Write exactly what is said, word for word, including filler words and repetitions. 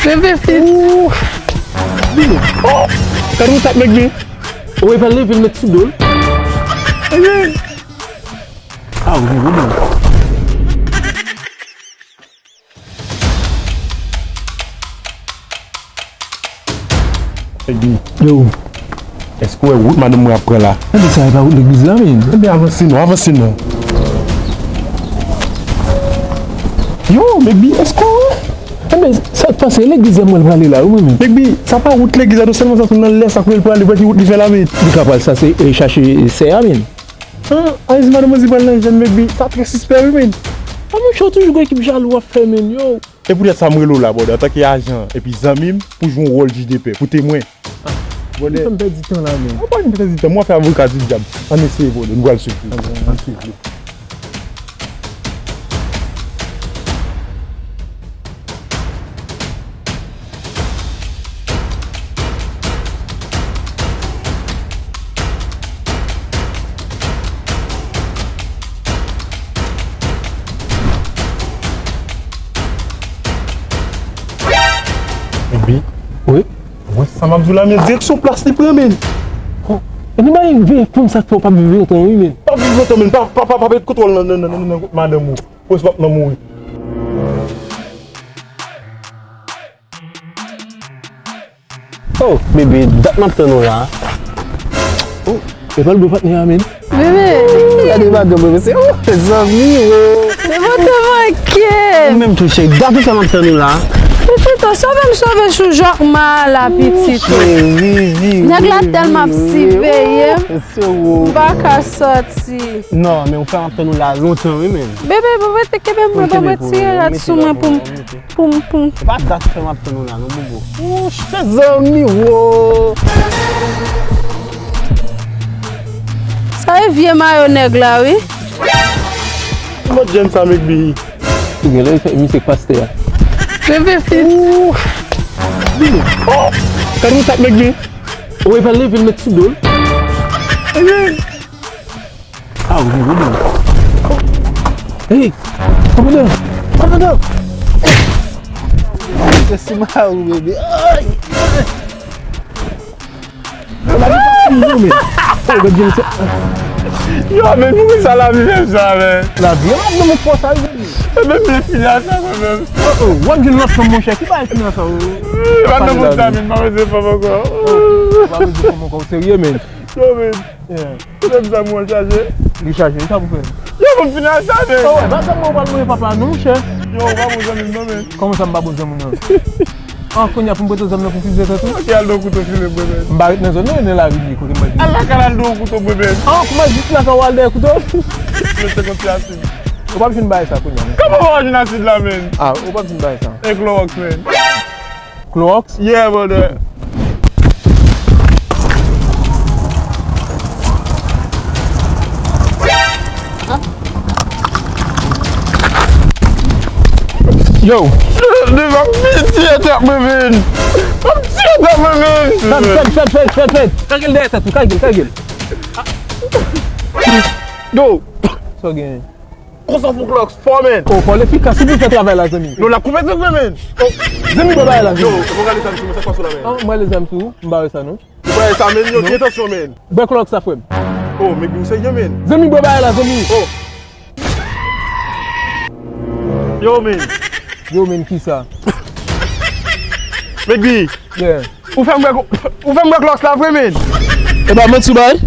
Bebe fit. Ooh. Bini. Oh! Gade yon tap nèg li. Ou e pral leve l met sou do l. Amen. Ah, wi, wi, wi. Yo. Èske w wè wout madanm mwen ap pran la? Ebyen, sa e pa wout legliz la, men. Ebyen, avanse non, avanse non. Yo, Megbi, èske w wè? Ebyen, sa k pase? Legliz la mwen prale la, wi, mwen menm. Megbi, sa pa wout legliz la, non, sèlman sa tou nan lè sa kote l prale, wè ki wout li fè la, men. Li ka pral sa, se, e, chache, e, sè a, men. Ah, Ayiz madanm Ozi pral nan jèn Megbi, sa trè sispè wi, men. Ah, monchè, w toujou gon ekip jalou w ap fè, men, yo. E poutèt sa m rele w la, brother, antanke ajan epi zanmi m, pou jwe yon wòl jij de pè, pou temwen. Ah, brother. Ou fè m pèdi tan la, men. Ou pa vin pèdi tan, mwen fè avoka di dyab. Ann eseye, brother, nou pral swiv li. Ann swiv li. Epi? Wi? Wi, sa m ap di w la, men direksyon plas li pran, men. Oh, epi bay veye konn sa k fè w p ap viv lontan, wi, men. P ap viv lontan, men. Pa, pa, pa, pa met kontwòl nan, nan, nan, nan, nan madanm ou. Pwès w ap nan mouri. Oh, bebe, dat m ap tann ou la. Oh, e pa l bò patnè a, men. Bebe. Gade madanm mwen, se, oh, zanmi, oh. Se bon te manke. Ou menm tou, cheri, dat ou fè m ap tann ou la. Pitit, oh, sove m, sove sou jòk ma la, pitit, oh. Cheri, vire. Nèg la tèlman ap siveye m. M pa ka sòti. Non, men ou fè m ap tann ou la lontan, wi, men. Bebe, bebe, te kenbe mwen, pa retire rad sou mwen pou m, pou m, pou m. Se pa dat fè m ap tann ou la, non, bobo. Wouch, se zanmi, wo. Sa e vye mayo nèg la, wi. Mòd jèn sa, Megbi. Ou gen lè misye k pastè a. Bebe fit. Ooh. Bini. Oh! Gade yon tap Megbi. Ou e pral leve l met sou do l. Amen. Ah, wi, wi, wi. Hey, kòmandan, kòmandan. Se si ma ou, bebe. Ay, ay. Yo, men, poukisa lavi fè m sa, men? Lavi, e pa nan moun fò sa, wi, bebe. E men, men, fini a sa, mwen menm. Oh, oh, w ap jwenn lòt fanm, monchè, ki bagay fini a sa, oh. E pa nan moun sa, men, m pa bezwen fanm ankò. Oh, ou pa bezwen fanm ankò, ou serye, men. Yo, men. Yeah. Ou menm sa mwen chaje. Li chaje, sa pou fè? Yo, mwen fini a sa, men. Oh, wè, pa janm mwen pral mouye papa, non, monchè. Yo, ou pa bon zanmi m, non, men. Kòman sa m pa bon zanmi w, non? Ah, kounye a pou m prete w zam nan pou fize tèt ou? Ok, al dwe kouto file mwen, men. M pa ret nan zòn nan, nan lari m ye, kote m al. Al lakay al dwe kouto mwen, men. Ah, kouman jis lakay w al dèyè kouto? Mwen te konn ti asid. Ou p ap jwenn bagay sa kounye a, men. Kòman w pa jwenn asid la, men? Ah, ou p ap jwenn bagay sa. E klowòks, men. Klowòks? Yeah, brother. Yo! Yo, m ap piti atè mwen, men! M ap piti atè mwen, men! Fèt, fèt, fèt, fèt, fèt, fèt! Kage l dèyè tèt ou, kage l, kage l! Yo! Sa w genyen? Konsa fou klòks, fò, men. Oh, pale efikas, ou pou fè travay la, zanmi. Non, l ap koupe tèt mwen, men. Oh, zanmi, bò bagay la, zanmi. Yo, mwen gade sa, sou mwen, sa k pase la, men. Ah, mwen ale zam sou ou, m ba wè sa, non. Ou bay sa, men, yo, gen tansyon, men. Bò klòks sa, frè m. Oh, men ou serye, men. Zanmi, bò bagay la, zanmi. Oh. Yo, men. Yo, men, kisa? Megbi. Yeah. Ou fè m bwè, ou fè m bwè klòks la vre, men. E pa manti w bay?